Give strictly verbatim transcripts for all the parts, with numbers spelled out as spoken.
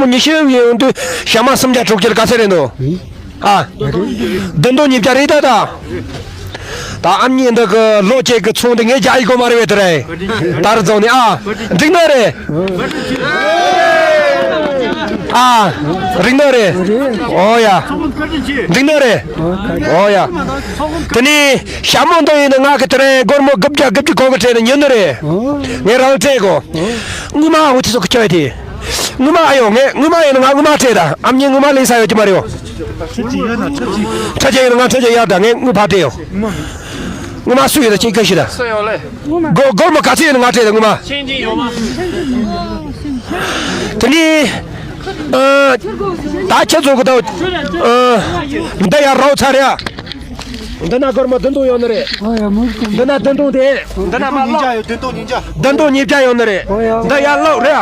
ཉི་ཤུ་ཡོང་དུས་ཞག་མ་སུམ་བརྒྱ་དྲུག་ཅུ་ག་ཚད་རེད་འདུག་ཨ། བདུན་སྟོང་ཉིས་བརྒྱ་རེད་ད་ད། ད་ཨ་མྱེས་འདི་གི་ལོ་གཅིག་གི་ཚོང་འདི་ངས་རྒྱག་ཡི་གོ་མ་རེད་བས་དེ་རེད། ད་རུ་རྫོང་ནས་ཨ། འགྲིག་ནི་རེད། ཨ། འགྲིག་ནི་རེད། ཨོ་ཡ། འགྲིག་ནི་རེད། ཨོ་ཡ། དེ་ནས་ཞྭ་མོ་འདི་ཡིན་ན་ང་གི་དེ་རིང་སྒོར་མོ་དགུ་བརྒྱ་དགུ་བཅུ་གོ་གི་སྤྲད་ནས་ཉོས་ནི་རེད། ངས་རང་སྤྲད་གོ། སྔོན་མ་འུ་ཚོ་གི་ཁྱོད་དེ། སྔོན་མ་ཨ་ཡོ་ངས་སྔོན་མ་ཡིན་ན་ང་སྔོན་མ་སྤྲད་ད་ཨ་མྱེས་སྔོན་མ་ལེན་ས་ཡོད་ཀྱི་མ་རེད་ཡོ། ཁྲ་ཆེ་ཡོད་ན་ང་ཁྲ་ཆེ་ཡར་ད་ངས་སྔོན་ཕ་སྤྲད་ཡོ། སྔོན་མ་སུ་ཡོད་ད་ཅིག་སྐད་ཤི་ད། སྒོ་སྒོར་མོ་ག་ཚད་ཡོད་ན་ང་སྤྲད་ད་སྔོན་མ། དེ་ནི། ཨ། ད་ཁྱེད་ཚོ་གི་ད། ཨ། འདི་ཡར་རོགས་ཚར་རེད་ཨ། འདི་ན་སྒོར་མོ་བདུན་སྟོང་ཡོད་ནི་རེད། ཨ་ཡ་མུར་གོ། འདི་ན་བདུན་སྟོང་དེ། འདི་ན་མ་ལོག་བདུན་སྟོང་ཉིས་བརྒྱ་ཡོད་ནི་རེད། ཨོ་ཡ། འདི་ཡར་ལོག་རེད་ཨ།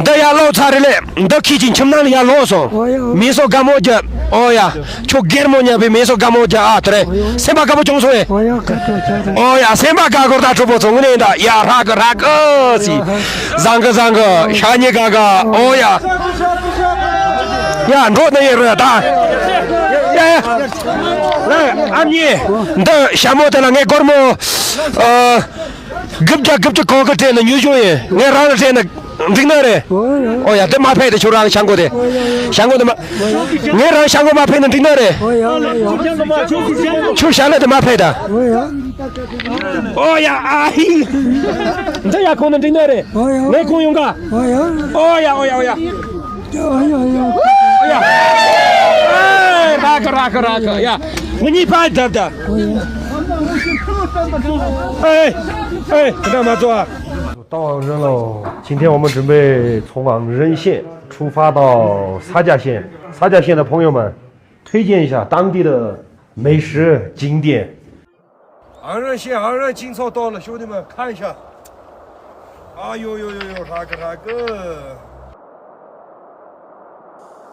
འདི་ཡར་ལོག་ཚར་རེད་ལེ། འདི་ཁྱེད་ཀྱི་ཁྱིམ་ནང་ལ་ཡར་ལོག་སོང་། ཨོ་ཡ། མི་སོ་དགའ་མོ་རྒྱབ། ཨོ་ཡ། ཁྱོད་སྒེར་མོ་ཉག་པའི་མི་སོ་དགའ་མོ་རྒྱབ་ཨ་དེ་རེད། སེམས་པ་དགའ་པོ་བྱུང་སོང་ཨེ། ཨོ་ཡ་དགའ་ཏོ་ཆགས་ཏོ། ཨོ་ཡ་སེམས་པ་དགའ་གོ་ད་གྲོགས་པོ་ཚོ་དངོས་གནས་ད་ཡ་ཧྲ་གི་ཧྲ་གི་སི། བཟང་གི་བཟང་གི་ཤ་ཉེ་ག་ག་ཨོ་ཡ། ཡ་འགྲོ་ནི་ཡིན་རེད་ད། ཡ་ཡ། ཨ་མྱེས། འདི་ཞྭ་མོ་དེ་ལ་ངས་སྒོར་མོ། ཨ། དགུ་བརྒྱ་དགུ་བཅུ་གོ་གི་སྤྲད་ན་ཉོས་བྱུང་ཡིན། ངས་རང་ལ་སྤྲད་ན་འགྲིག་ནི་རེད། ཨོ་ཡ། ཨོ་ཡ་དེ་མ་ཕེབས་དེ་ཁྱོད་རང་ཤ་མགོ་དེ། ཤ་མགོ་དེ་མ། ངས་རང་ཤ་མགོ་མ་ཕེབས་ན་འགྲིག་ནི་རེད། ཨོ་ཡ་ཨོ་ཡ། ཁྱོད་ཤ་ལ་དེ་མ་ཕེབས་ད། ཨོ་ཡ། ཨོ་ཡ་ཨ་ཧི། འདི་ཡ་ཁོང་ན་འགྲིག་ནི་རེད། ཨོ་ཡ། ངས་ཁོང་ཡོང་ག། ཨོ་ཡ། ཨོ་ཡ་ཨོ་ཡ་ཨོ་ཡ། ཨོ་ཡ་ཨོ་ཡ། ཨོ་ཡ། ཨེ་ར་ཁ་ར་ཁ་ར་ཁ་ཡ། ང་གཉིས་ཕར་བརྡབ་ད། ཨོ་ཡ། ཨེ། ཨེ། དེ་འདྲ་མ་བཟོ་ཨ། 到昂仁喽，今天我们准备从昂仁县出发到撒迦县。撒迦县的朋友们，推荐一下当地的美食景点。昂仁县，昂仁金草到了，兄弟们看一下。哎呦呦呦呦，啥个啥个！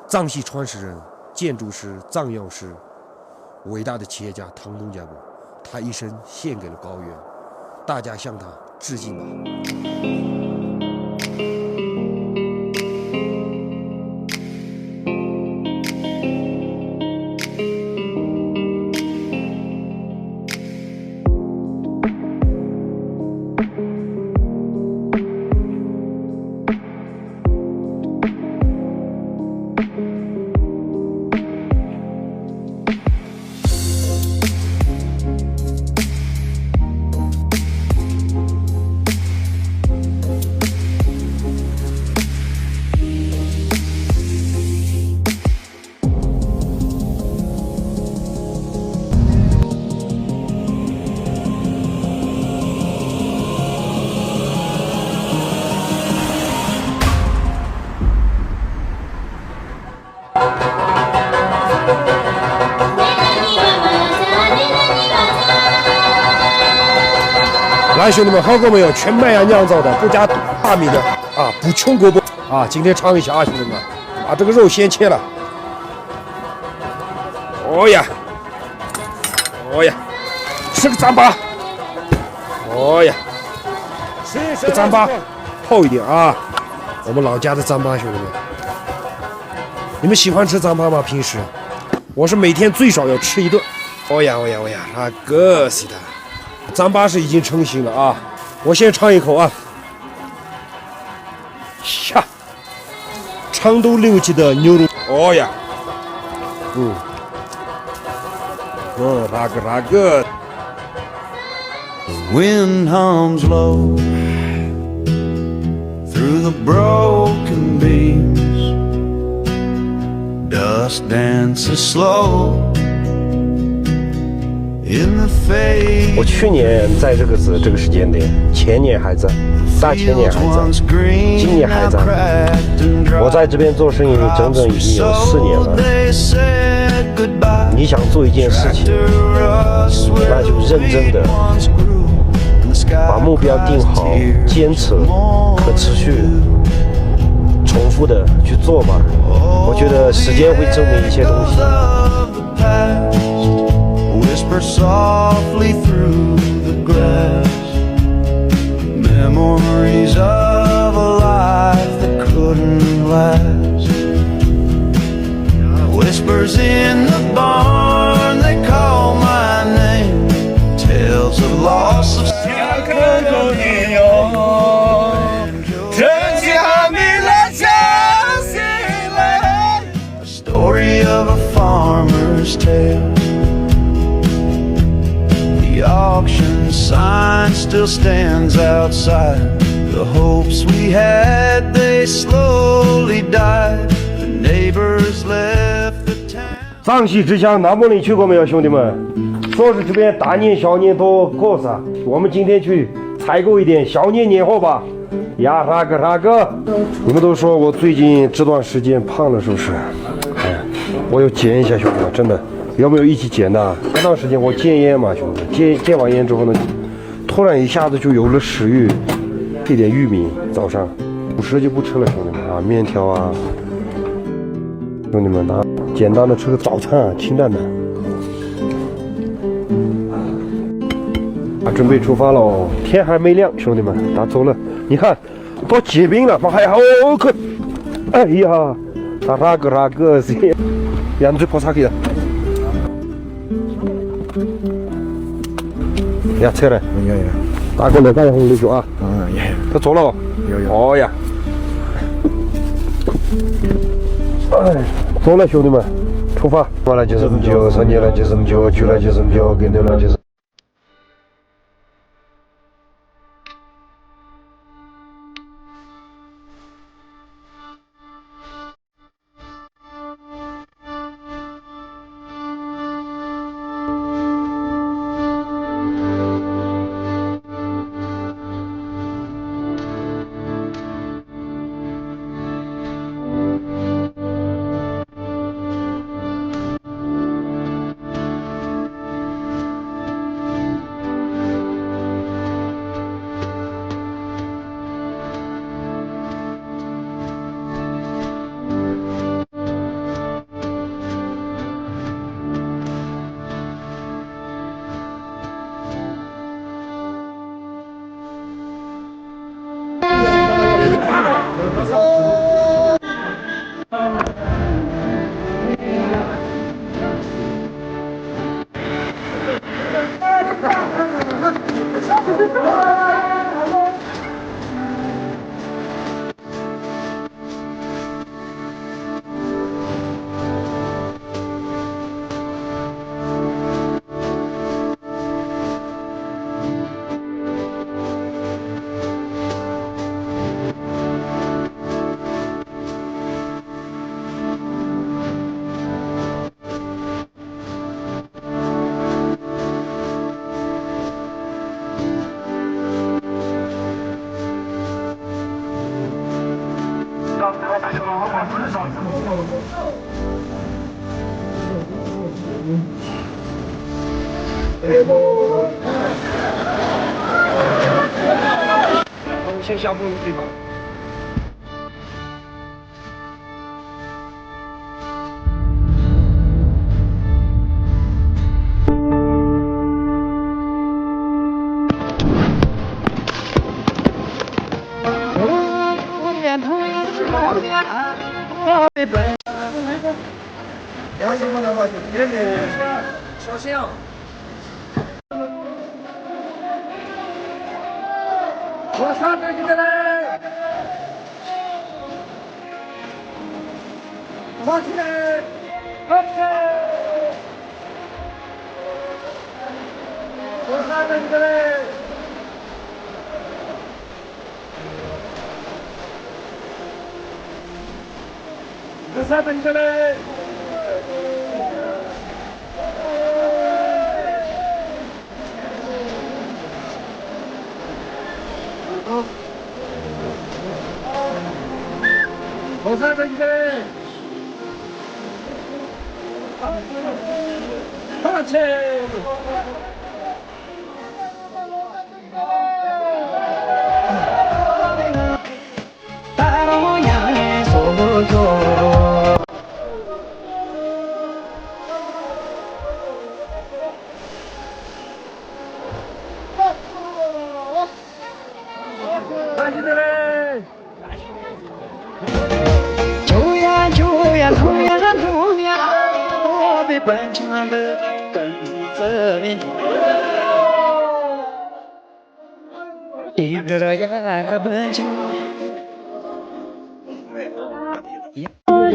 藏戏创始人、建筑师、藏药师、伟大的企业家唐东家博，他一生献给了高原，大家向他致敬吧。来，兄弟们，好过没有？全麦芽酿造的，不加大米的啊，补充果腹啊。今天尝一下啊，兄弟们，啊，这个肉先切了。哦呀，哦呀，吃个糌粑。哦呀，吃个糌粑，厚一点啊。我们老家的糌粑，兄弟们，你们喜欢吃糌粑吗？平时？ 我是每天最少要吃一顿。哦呀哦呀哦呀，那个是的，糌粑是已经成型了啊，我先尝一口啊。呀，成都六级的牛肉，哦呀，嗯，嗯，那个那个。 The wind hums low through the broken beams. Dust dances slow in the fade. 我去年在这个时这个时间点，前年还在，大前年还在，今年还在。我在这边做生意整整已经有四年了。你想做一件事情，那就认真的把目标定好，坚持、可持续、重复的去做吧。我觉得时间会证明一些东西。 Whisper softly through the grass. still stands outside. The hopes we had, they slowly died. The neighbors left the town. 藏西之乡南柏林去过没有，兄弟们？说是这边大年小年都过噻，我们今天去采购一点小年年货吧。呀，那个那个，你们都说我最近这段时间胖了，是不是？哎，我要减一下，兄弟们，真的，要不要一起减呢？前段时间我戒烟嘛，兄弟，戒戒完烟之后呢，突然一下子就有了食欲，配点玉米，早上主食就不吃了，兄弟们啊，面条啊，兄弟们啊，简单的吃个早餐啊，清淡的。啊，准备出发喽！天还没亮，兄弟们，打走了。你看，到结冰了，妈呀！哦，快！哎呀，他那个那个是，呀，你最怕啥去了？呀，车了。有有。大哥，来，大家红绿酒啊。嗯，有有。他走了。有有。哦呀。哎，走了，兄弟们，出发。完了就是酒，三年了就是酒，去了就是酒，给你了就是。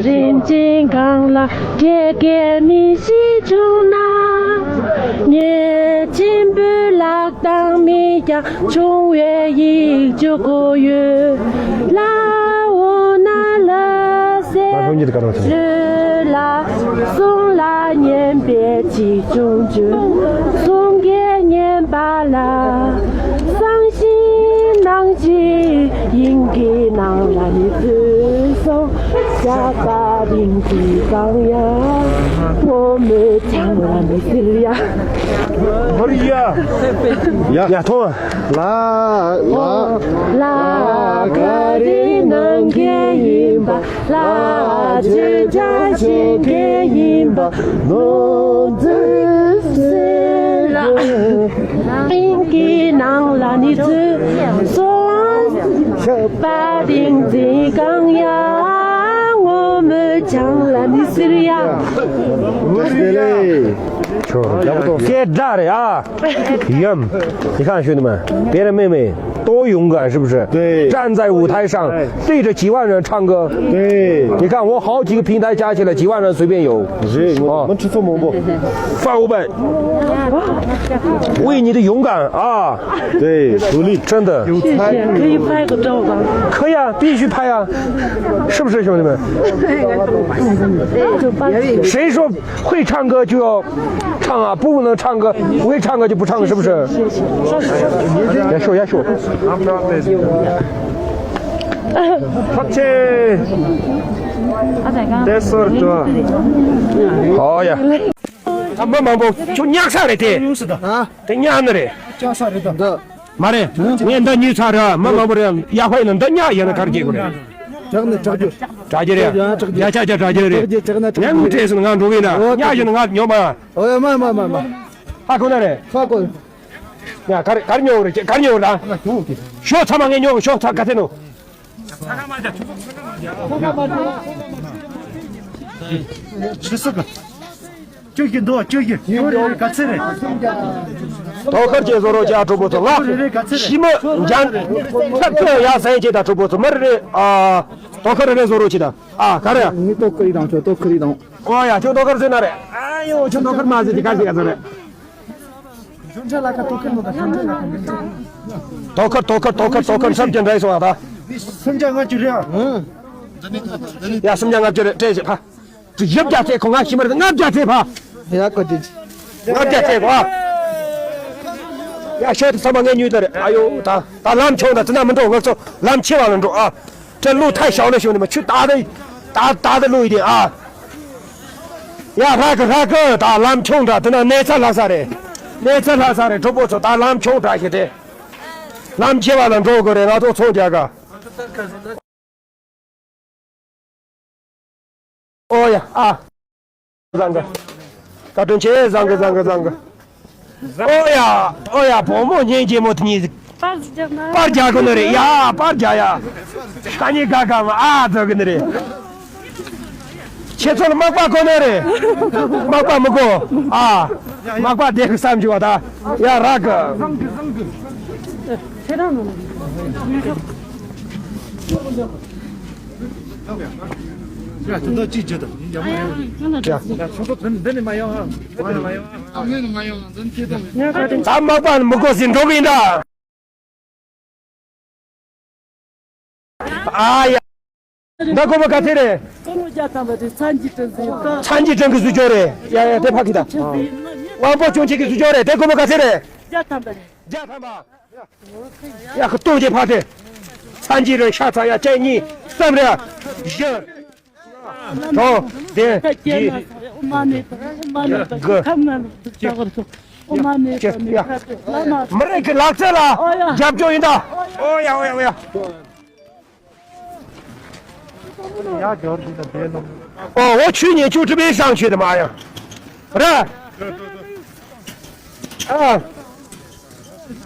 རིན་ཆེན་གང་ལ་འབྲས་སྐལ་མི་ཤིས་བྱུང་ན། ཉེ་ཆེན་བོད་ལ་ བཏང་མི་ཀྱང་ཆུང་བའི་ཡིག་འཇོག་གོ་ཡོད། ལ་འོ་ན་ལ་སེ་ལ་ལ་ལ་ལ་གསུང་ལ་ཉན་པའི་ཅིག་ཅུང་ཅུང་གསུང་གི་ཉན་པ་ལ་གསང་ཞིང་ནང་ཅིག་ཡིན་གྱི་ནང་ལ་ནི་བཟོས་སོང་། ཞགས་པ་རིང་གི་གང་ཡང་ངོ་མོས་ཆང་ལ་མི་ཟེར་ཡ། ཧོར་ཡ། ཡ། ཡ་ཐོང་། ལ་ལ་ལ་ག་རེ་གནང་གི་ཡིན་པ། ལ་ཇེ་ཇ་ཞིག་གི་ཡིན་པ། ནོར་འཛིན་ཟེར་ལ། ཨིན་གི་ནང་ལ་ནི་ཚུ་སོང་། པ་རིང་འཛིན་གང་ཡང་ངོ་མོས་ཆང་ལ་ནི་ཟེར་ཡ། ཁྱོད་སྐད་གྲགས་རེད་ཨ། ཡམ། 你看兄弟们，别人妹妹多勇敢，是不是？对。站在舞台上，对着几万人唱歌。对。你看我好几个平台加起来，几万人随便有。是，我们吃醋蒙不？饭五百。为你的勇敢啊。对，鼓励。真的。有参与。可以拍个照吗？可以啊，必须拍啊，是不是，兄弟们？谁说 会唱歌就要唱啊，不能唱歌，不会唱歌就不唱，是不是？也说也说。好呀。 ཨ་མི་མང་པོ་ཁྱོད་ཉག་ས་རེད་དེ། ཨ། དེ་ཉག་ནི་རེད། ཉག་ས་རེད་ད། མ་རེད། ངས་འདི་གཉིས་ཚར་ར་མི་མང་པོ་རེད་ཡག་པ་ཡིན་ན་འདི་ཉག་ཡིན་ན་གར་སྐྱེ་དགོས་རེད། དྲག་ནི་དྲག་རྒྱུ། དྲག་རྒྱུ་རེད། ཡ་དྲག་རྒྱུ། ཡ་ཆ་ཆ་དྲག་རྒྱུ་རེད། དྲག་རྒྱུ་དྲག་ན་དྲག་ངས་རྒྱུ་ངུ་བྲེས་སོང་ང་འགྲོ་གི་ན་ཉག་ཡིན་ན་ང་ཉོ་མ། ཨོ་ཡ་མ་མ་མ་མ། ཧ་གོ་ན་རེད། ཧ་གོ། ཡ་གར་གར་ཉོ་རེད་གར་ཉོ་ར། ཤོག་ཚང་མ་ངས་ཉོ་ཤོག་ཚ་ག་ཚད་ནོ། ཆི་སི་ག་ཅོ་གི་འདུག་ཅོ་གི་ཅོ་རེ་རེ་ག་ཚད་རེད། དོ་ཁར་ཅེ་བཟོ་རོགས་བྱ་གྲོགས་པོ་ཚོ་ང་ཞི་མི་འཇམ་ཐབས་ཚོད་ཡ་སེང་ཅེ་དང་གྲོགས་པོ་ཚོ་མི་རེ་རེ་ཨ་དོ་ཁར་རེ་རེ་བཟོ་རོགས་བྱེད་དང་ཨ་ག་རེ། ངས་དོ་ཁར་ཡི་དང་ཁྱོད་དོ་ཁར་ཡི་དང་། ཨོ་ཡ་ཁྱོད་དོ་ཁར་ཟེར་ན་རེད། ཨ་ཡོ་ཁྱོད་དོ་ཁར་མ་ཟེར་གྱི་ག་ཟེར་ཡ་ཟེར་རེད། དོ་ཁར་དོ་ཁར་དོ་ཁར་དོ་ཁར་སེམས་ཅན་འདྲ་ཡི་སོང་ཨ་ད། སེམས་ཅན་ལྔ་བཅུ་རེད་ཨ། ཡ་སེམས་ཅན་ལྔ་བཅུ་རེད་སྤྲད་བྱེད་ཕ། བཞི་བརྒྱ་ཚེ་ཁོ་ང་ཤི་མ་རེད་ལྔ་བརྒྱ་ཚེ་ཕ། ཡ་ཀོ་ཅི། ལྔ་བརྒྱ་ཚེ་ཕ། ཡ་ཤོད་ཚང་མ་ངས་ཉུལ་ད་རེད་ཨ་ཡོ་ད་ད་ལམ་ཆུང་ད་ཙི་ན་མི་འགྲོ་ང་ཚོ་ལམ་ཆེ་བ་ལ་འགྲོ་ཨ། ཁྲེ་ལུ་ཐའི་ཞའོ་ལ་ཞུ་ནི་མ་ཆུ་ད་ད་ད་ད་ལུ་ཡི་དེ་ཨ། ཡ་ར་གི་ར་གི་ད་ལམ་ཆུང་ད་དེ་ན་གནས་ཚ་ལྷ་ས་རེད། གནས་ཚ་ལྷ་ས་རེད་གྲོགས་པོ་ཚོ་ད་ལམ་ཆུང་དྲགས་ཤིག་དེ། ལམ་ཆེ་བ་ལ་འགྲོ་དགོས་རེད་ང་ཚོ་ཚོང་རྒྱག་ག་ཨོ་ཡ་ཨ། བཟང་གི་བཀའ་དྲིན་ཆེ་བཟང་གི་བཟང་གི་བཟང་གི་ཨོ་ཡ་ཨོ་ཡ་བུ་མོ་གཉེན་གྱི་མོ་དེ་གཉིས་པར་རྒྱག་གི་ནི་རེད་ཡ་པར་རྒྱག་ཡ། ཀ་ཉི་ཀ་ཀ་མ་ཨ་ཟེར་གི་ནི་རེད། ཁྱེད་ཚོ་ལ་མག་པ་དགོས་ནི་རེད། མག་པ་མི་དགོས་ཨ། མག་པ་བསྡད་གི་བསམ་བྱུང་བ་ད་ཡ་རག་གི་ཡ། དེ་འདྲ་ཅིག་བྱེད་དང་། ཡ། ཡ། ཁྱོད་ཚོ་འདི་ནས་མ་ཡོང་ཨ། འདི་ནས་མ་ཡོང་ཨ། ད་མག་པ་མི་དགོས་ཟིན་འགྲོ་གི་ཡིན་ད། ཨ་ཡ། འདི་དགོན་པ་ག་ཚད་རེད། སྟོང་ལོ་བརྒྱ་ཐམ་པ་རེད། ཚན་གྱི་ཀྲིན་གཟིགས། ཚན་གྱི་ཀྲིན་གྱི་གཟིགས་སྐྱོར་རེད། ཡ་ཡ་དེ་ཕ་གི་ད། དབང་པོ་སྐྱོན་ཅན་གྱི་གཟིགས་སྐྱོར་རེད། དེ་དགོན་པ་ག་ཚད་རེད། བརྒྱ་ཐམ་པ་རེད། བརྒྱ་ཐམ་པ། ཡ་ཁ་སྟོང་གི་ཕ་དེ། ཚན་གྱི་རེད་ཤ་ཚ་ཡ་གཅིག་གཉིས་གསུམ་རེད། བཞི། དྲུག་བདུན་བརྒྱད། དགུ། ཨོ་མ་ནི་ཅི་ཡ། མི་རིགས་ཀྱི་ལག་རྩལ་ལ་ཨོ་ཡ། རྒྱབ་སྐྱོར་ཡིན་ད། ཨོ་ཡ་ཨོ་ཡ་ཨོ་ཡ། ཨོ་འོ་ཆུ་ཉེ་ཆུ་གྲི་བའི་ཤང་ཆུ་དེ་མ་ཡ། ར། ཨ།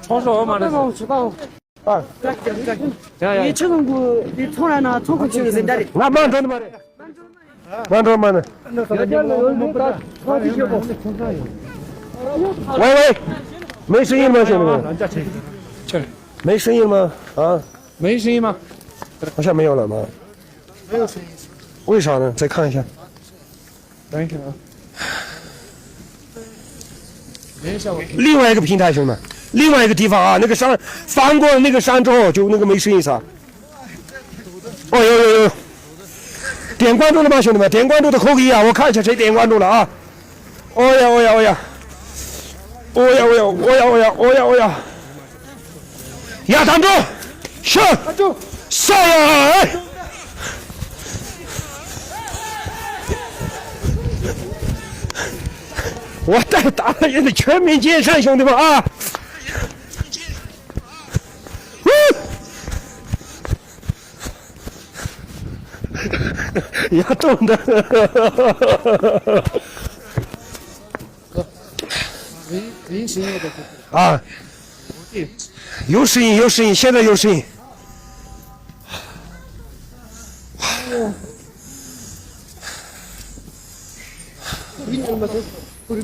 ཚོང་ཟོག་ཨོ་མ་ནི། ཨ། ཡ་ཡ། ཡེ་ཆུ་ལུང་གུ་དེ་ཚོང་ར་ན་ཚོང་གུ་ཆུ་ཟིན་ད་རེད། ང་མ་འགྲོ་ནི་མ་རེད། ང་འགྲོ་མ་ནི།喂喂，没声音吗？兄弟们，没声音吗？啊，没声音吗？好像没有了吗？为啥呢？再看一下。等一下啊。等一下，我另外一个平台，兄弟们。另外一个地方啊，那个山，翻过那个山之后，就那个没声音了。哦，有有有，点关注了吗，兄弟们？点关注的扣个一啊，我看一下谁点关注了啊。哦呀哦呀哦呀，哦呀哦呀哦呀哦呀哦呀哦呀，呀，打住，是，下呀，哎。我带大老爷的全民健身，兄弟们啊！呀，冻的。啊，有声音，有声音，现在有声音。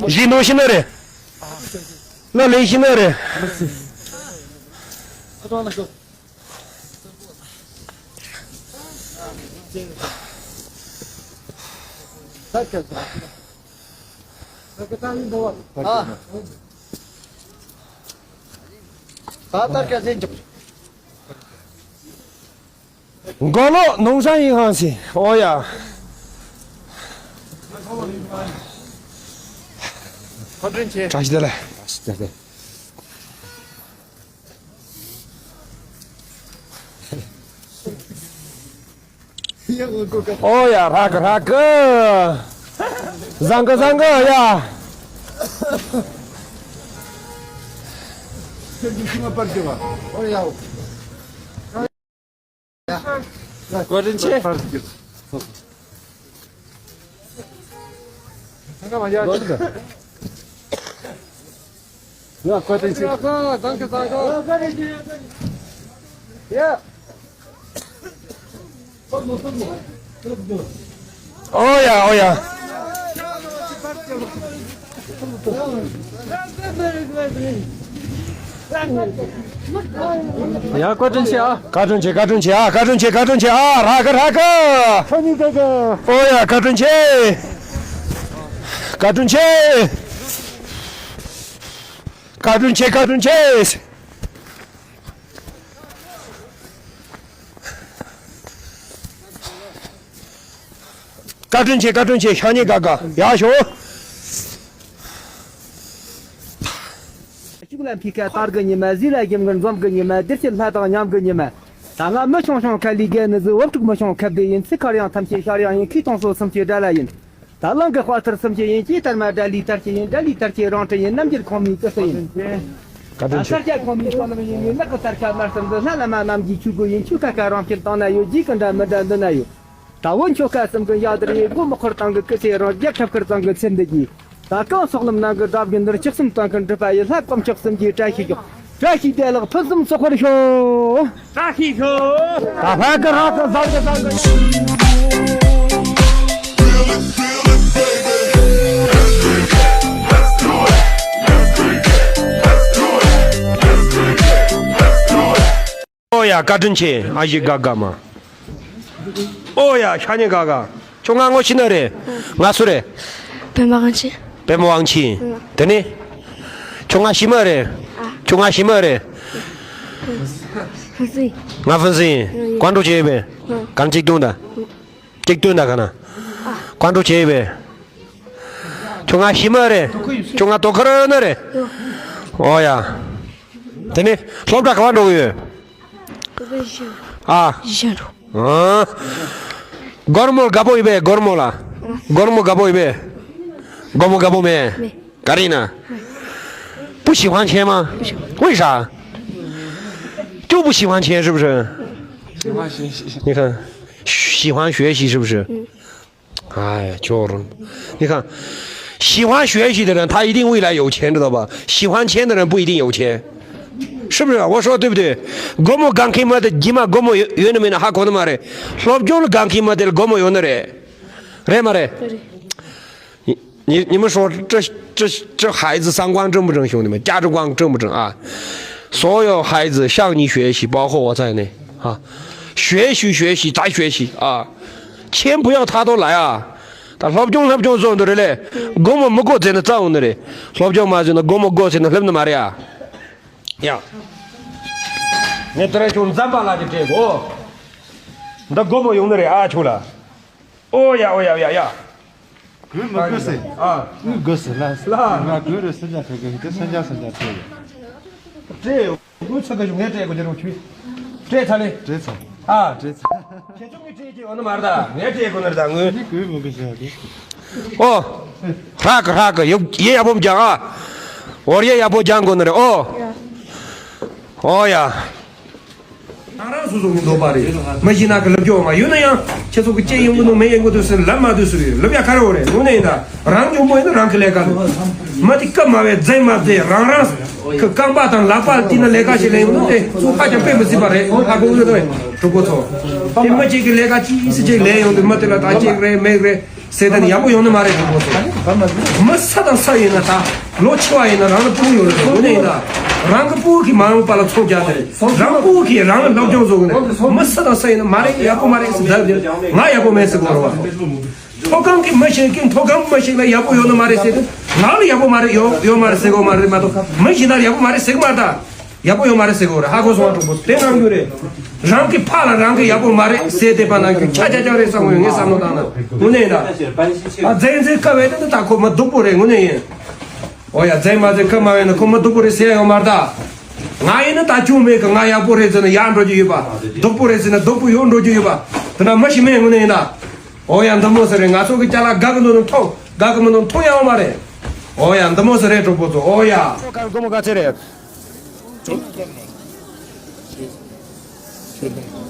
ལི་ནོ་ཤི་ན་རེ། ལ་ལི་ཤི་ན་རེ། མགོ་ལོག་ནུབ་བྱང་ཡིན་ཧང་སི། ཨོ་ཡ། བཀའ་དྲིན་ཆེ། བཀྲ་ཤིས་བདེ་ལེགས། ཨོ་ཡ། རག་གི་རག་གི། བཟང་གི་བཟང་གི་ཡ། བཀའ་དྲིན་ཆེ། ཡ། བཀའ་དྲིན་ཆེ། ཨོ་ཡ། ཨོ་ཡ། ཡ། བཀའ་དྲིན་ཆེ་ཨ། བཀའ་དྲིན་ཆེ། བཀའ་དྲིན་ཆེ་ཨ། བཀའ་དྲིན་ཆེ། བཀའ་དྲིན་ཆེ་ཨ། རག་གི་རག་གི། ཨོ་ཡ། བཀའ་དྲིན་ཆེ། བཀའ་དྲིན་ཆེ། བཀའ་དྲིན་ཆེ། བཀའ་དྲིན་ཆེ། བཀའ་དྲིན་ཆེ། བཀའ་དྲིན་ཆེ། ཤ་ཉེ་དགའ་དགའ་ཡག་ཤོག་ཤུགས་ལ་འཕེལ་ཁ་དར་གི་ཉི་མ། ཟས་ལ་ཞིམ་གི་འཛོམས་གི་ཉི་མ། བདེ་སྐྱིད་ལྷ་དང་མཉམ་གི་ཉི་མ། ད་ང་མི་ཆུང་ཆུང་ཁ་ལས་རྒན་ནི་ཟིག་བུ་ཕྲུག་མི་ཆུང་ཁ་བདེ་ཡིན། ཚེ་མཁར་ཡང་ཐམས་ཅད་ཤར་ཡང་ཡིན། ཁོས་མཐོང་སོ་སུམ་ཅུའི་དགྲ་ལ་ཡིན། ད་གླིང་གི་དཔའ་ཐུལ་སུམ་ཅུ་ཡིན། ཀྱེ་དར་མ་དགྲ་ལུས་དར་ཅི་ཡིན། དགྲ་ལུས་དར་ཅི་རང་གྲི་ཡིན། རྣམ་རྒྱལ་ཁོང་མིའི་སྐུ་སྲིད་ཡིན། བཀའ་དྲིན་ཆེ། ད་སར་སྐྱ་ཁོང་མིའི་བསོད་ནམས་ཡིན། ངའི་ནགས་ཀྱི་སར་ཁ་དམར་གསུམ་འདི། ལྷ་བླ་མ་རྣམས་ཀྱི་ཆོས་སྒོ་ཡིན། ཆོས་ཁ་ཁ་རང་སྐྱིད་བཏང་ན་ཡོད། རྗེས་ཀྱི་འདྲ་མི་འདྲ་འདི་ན་ཡོད། ད་བོད་ཆོལ་ཁ་གསུམ་གྱི་ཡ་དར་ཡིན། སྒོ་མོ་འཁོར་སྟངས་ཀྱི་སྐུ་ཚེ་རིང་། རྒྱལ་ཁབ་ཁུར་གཙང་གི་ཚེ་འདི་གྱིས། ད་གང་སོག་ལམ་ནང་གི་དགྲ་བགེགས་འདིར། ཆགས་སེམས་གཏོང་མཁན་སྒྲུབ་པ་ཡི། ལྷ་དཀོན་མཆོག་གསུམ་གྱིས་བཀྲ་ཤིས་ཤོག་བཀྲ་ཤིས་བདེ་ལེགས་ཕུན་སུམ་ཚོགས་པར་ཤོག་བཀྲ་ཤིས་ཤོག་ད་ཧ་གི་ཧ་གི་བཟང་གི་བཟང་གི། ཨོ་ཡ། བཀའ་དྲིན་ཆེ། ཨ་ཞེ་དགའ་དགའ་མ། ཨོ་ཡ། ཤ་ཉེ་དགའ་དགའ། ཁྱོད་ང་ངོ་ཤེས་ནི་རེད། ང་སུ་རེད། པདྨ་དབང་ཆེན། པདྨ་དབང་ཆེན། ཨ། དེ་ནས། ཁྱོད་ང་ཤེས་མ་རེད། ཨ། ཁྱོད་ང་ཤེས་མ་རེད། ཧྥུན་སྲིན། ང་ཧྥུན་སྲིན། ཨ། ཡ། ཀོང་ཀྲོའུ་བྱས་པས། ཨ། གང་གཅིག་སྟོང་དང་། གཅིག་སྟོང་དང་ག་ན། ཨ། ཀོང་ཀྲོའུ་བྱས་པས། ཁྱོད་ང་ཤེས་མ་རེད། ཁྱོད་ང་དོ་ཁར་ཡོད་ནི་རེད། ཡོད། ཨོ་ཡ། དེ་ནས་སློབ་གྲྭ་ག་པར་འགྲོ་གི་ཡོད། ཨ། ཨ། སྒོར་མོ་དགའ་པོ་ཡོད་པས། སྒོར་མོ་ལ། སྒོར་མོ་དགའ་པོ་ཡོད་པས། སྒོར་མོ་དགའ་པོ་མེད། མེད། ག་རེ་ཡིན་ན། 不喜欢钱吗？为啥？就不喜欢钱，是不是？你看，喜欢学习，是不是？ 哎呀，就是，你看，喜欢学习的人，他一定未来有钱，知道吧？喜欢钱的人不一定有钱，是不是？我说对不对？སྒོར་མོ་དགའ་མཁན་མ་དེ་རྗེས་མ་སྒོར་མོ་ཡོད་ནི་མེད་ན་ཧ་གོ་ནི་མ་རེད། སློབ་སྦྱོང་ལ་དགའ་མཁན་མ་དེ་ལ་སྒོར་མོ་ཡོད་ནི་རེད། རེད་མ་རེད། རེད། 你你们说这这这孩子三观正不正，兄弟们，价值观正不正啊？所有孩子向你学习，包括我在内啊，学习学习再学习啊，钱不要他都来啊。ད་སློབ་སྦྱོང་སློབ་སྦྱོང་བཟོ་འདི་རེད་ལེ། སྒོར་མོ་མི་དགོས་ཟེར་ན་རྩ་འོང་ནི་རེད། སློབ་སྦྱོང་མ་བཟོས་ན་སྒོར་མོ་དགོས་ཟེར་ན་སླེབས་ནི་མ་རེད་ཨ། ཡ། ངས་དེ་རིང་ཁྱོད་འཛམ་བུ་གླིང་གི་སྤྲད་གོ། འདི་སྒོར་མོ་ཡོང་ནི་རེད་ཨ་ཁྱོད་ལ། ཨོ་ཡ་ཨོ་ཡ་ཨོ་ཡ་ཡ། གུས་མི་གུས་ཟེར། ཨ། གུས་གུས་ཟེར་ལ། ལ། ང་གུས་རེད་སེམས་ཅན་ཁ་གི་དེ་སེམས་ཅན་སེམས་ཅན་སྤྲད་ཡོད། སྤྲད་ཡོད། ངུ་ཚ་ག་ཞུ་ངས་སྤྲད་དགོས་ཀྱི་རེད་ཁྱོད། སྤྲད་ཚར་ལེ། སྤྲད་ཚར། ཨ། སྤྲད་ཚར། ཁྱེད་ཚོ་ངས་སྤྲད་ཀྱི་ཡོད་ནི་མ་རེད་ད་ངས་སྤྲད་དགོས་ནི་རེད་ད་ངུ། ནི་གུས་མི་གུས་ཟེར་གི། ཨོ། ཧྲ་གི་ཧྲ་གི་ཡོ་ཡེ་ཡག་པོ་སྦྱང་ཨ། འོར་ཡེ་ཡག་པོ་སྦྱང་དགོས་ནི་རེད་ཨོ། ཨོ་ཡ། རང་རང་སོ་སོ་གི་འདོད་པ་རེད། མ་གཞི་ན་གི་ལབ་རྒྱུ་མ་ཡོད་ན་ཡང་ཁྱེད་ཚོ་གི་ཅན་ཡོང་གི་འདུག་མེད་ཡོང་གི་འདུག་ཟེར་ལབ་མ་འདུག་ཟེར་ལབ་ཡ་ག་རེ་འོ་རེད་དངོས་གནས་ཡིན་ད་རང་འཇོན་པོ་ཡིན་ན་རང་གི་ལས་ཀ་འདུག་མ་དེ་སྐབས་མ་བས་རྫས་མ་རྫས་རང་རང་གི་རྐང་པ་དང་ལག་པ་དེ་ན་ལས་ཀ་ཞིག་ལས་ཡོང་དུས་དེ་ཚོ་ཧ་ཅང་དཔེ་མི་སྲིད་པ་རེད་ཧ་གོ་གི་འདུག་གྲོགས་པོ་ཚོ། དེ་མ་གཅིག་གི་ལས་ཀ་གཅིག་ཡིན་ཟེར་གཅིག་ལས་ཡོང་དུས་མ་དེ་ལ་ད་གཅིག་རེད་མེད་རེད། ཟེར་ད་ནི་ཡག་པོ་ཡོང་ནི་མ་རེད་གྲོགས་པོ་ཚོ། མི་ས་དང་ས་ཡིན་ན་ད་ལོ་ཆེ་བ་ཡིན་ན་རང་ལ་སྤུ་གུ་ཡོད་རེད་དངོས་གནས་ཡིན་ད། རང་གི་སྤུ་གུ་གིས་མ་འོངས་པ་ལ་ཚོང་རྒྱག་ནི་རེད། རང་སྤུ་གུ་གིས་རང་ལ་སློབ་སྦྱོང་བཟོ་གི་ནི་རེད། མི་ས་དང་ས་ཡིན་ན་མ་རེད་ཡག་པོ་མ་རེད་ཟེར་ད་ནི་ང་ཡག་པོ་མེད་ཟེར་གོ་རེད་བ། མཐོ་སྒང་གི་མི་ཞིག་གིས་མཐོ་སྒང་མི་ཞིག་ལ་ཡག་པོ་ཡོད་ནི་མ་རེད་ཟེར་དུས་ང་ལ་ཡག་པོ་མ་རེད་ཡོད་ཡོད་མ་རེད་ཟེར་གོ་མ་རེད་མ་གཏོགས་མི་གཞན་དག་ལ་ཡག་པོ་མ་རེད་ཟེར་གི་མ་རེད་ད། ཡག་པོ་ཡོད་མ་རེད་ཟེར་གི་རེད་ཧ་གོ་སོང་བ་གྲོགས་པོ་དེ་གནང་རྒྱུ་རེད། རང་གི་ཕ་ལ་རང་གི་ཡག་པོ་མ་རེད་ཟེར་དེ་པ་ནང་གི་ཆ་ཆ་ཆ་རེད་བསམ་གི་ཡོད་ངས་བསམ་བློ་བཏང་ན་དངོས་གནས་ཡིན་ད། ཨ་རྫས་འཛིན་སྐབས་བས་ད་ད་ཁོ་མ་སྡུག་པོ་རེད་དངོས་གནས་ཡིན། ཨོ་ཡ་རྫས་མ་རྫས་སྐབས་མ་བས་ན་ཁོ་མ་སྡུག་པོ་རེད་ཟེར་ཡ་ཡོད་མ་རེད་ད། ང་ཡིན་ན་ད་ཅུང་མེད་གི་ང་ཡག་པོ་རེད་ཟེར་ན་ཡག་འགྲོ་རྒྱུ་ཡོད་པ། སྡུག་པོ་རེད་ཟེར་ན་སྡུག་པོ་ཡོད་འགྲོ་རྒྱུ་ཡོད་པ། དེ་ན་མ་ཤི་མེད་དངོས་གནས་ཡིན་ད། ཨོ་ཡ་འདི་མོ་ཟེར་རེད་ང་ཚོ་གི་ཅ་ལག་དགའ་གི་འདུག་ན་མཐོང་དགའ་གི་མི་འདུག་མཐོང་ཡ་ཡོད་མ་རེད། ཨོ་ཡ་འདི་མོ་ཟེར་རེད་གྲོགས་པོ་ཚོ་ཨོ་ཡ། ཁ་སྒོར་མོ་ག་ཚད་རེད།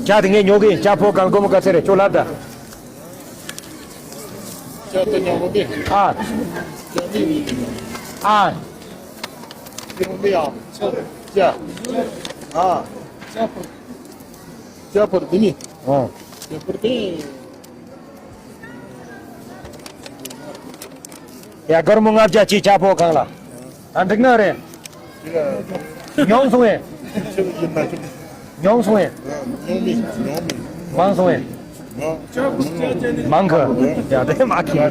ཇ་དེ་ངས་ཉོ་གི་ཡིན། ཇ་ཕོར་གང་སྒོར་མོ་ག་ཚད་རེད་ཁྱོད་ལབ་ད། ཇ་དེ་ཉོ་གི་ཡིན། ཨ། ཇ་དེ་ཡིན། ཨ། ཉོ་གི་ཡིན། ཇ། ཨ། ཇ་ཕོར། ཇ་ཕོར་དེ་ནི། ཨ། ཇ་ཕོར་དེ། ཡ་སྒོར་མོ་ལྔ་བརྒྱ་གཅིག་ཇ་ཕོར་གང་ལ། ཨ་འགྲིག་ན་རེད། ཉུང་སོང་ངས། ཉུང་སོང་ངས། མང་སོང་ངས། མང་གི། ཡ་དེ་མ་ཁི།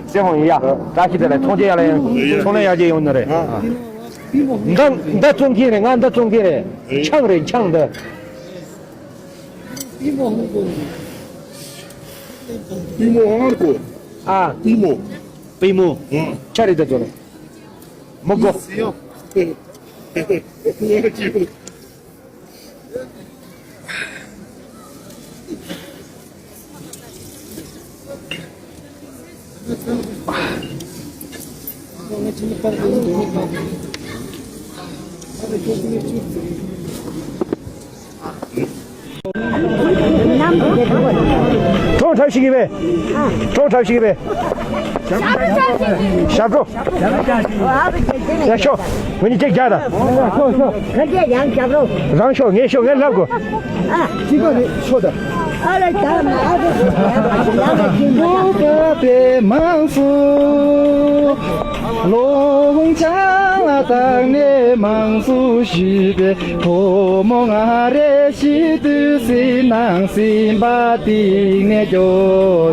སེ་མོ་ཡ། བཀྲ་ཤིས་བདེ་ལེགས་ཚོང་རྒྱག་ཡ་ལ་ཡང་ཚོང་ལས་ཡར་རྒྱས་ཡོང་ནི་རེད། འདི་འདི་བཙོང་མཁན་རེད་ང་འདི་བཙོང་མཁན་རེད། ཆང་རེད་ཆང་འདི། པུས་མོ་ཧང་གོ། ཨ། པུས་མོ། པུས་མོ། ཨང་། ཆ་རེད་ད་ཚོ་ལ། མོ་གོ། གྲོང་འཁྲབ་ཞིག་གི་བས། གྲོང་འཁྲབ་ཞིག་གི་བས། ཞབས་བྲོ། ཡ་ཤོ། ངོ་ཉིད་ཅིག་རྒྱག་དང་། རང་ཤོ་ངས་ཤོ་ངས་ལབ་དགོས། ཨ། གཅིག་པ་རེད་ཤོ་ད། ཨ་རེ་ད་ཨ་རེ། ལོ་ཀ་པའི་མང་སུ། ལོ་ཆང་ལ་བཏགས་ནས་མང་སུ་ཞུས་པས། བུ་མོ་ང་རེ་ཤི་དུས་སྲིད་ནང་སྲིད་པ་སྟེང་ནས་སྐྱོ་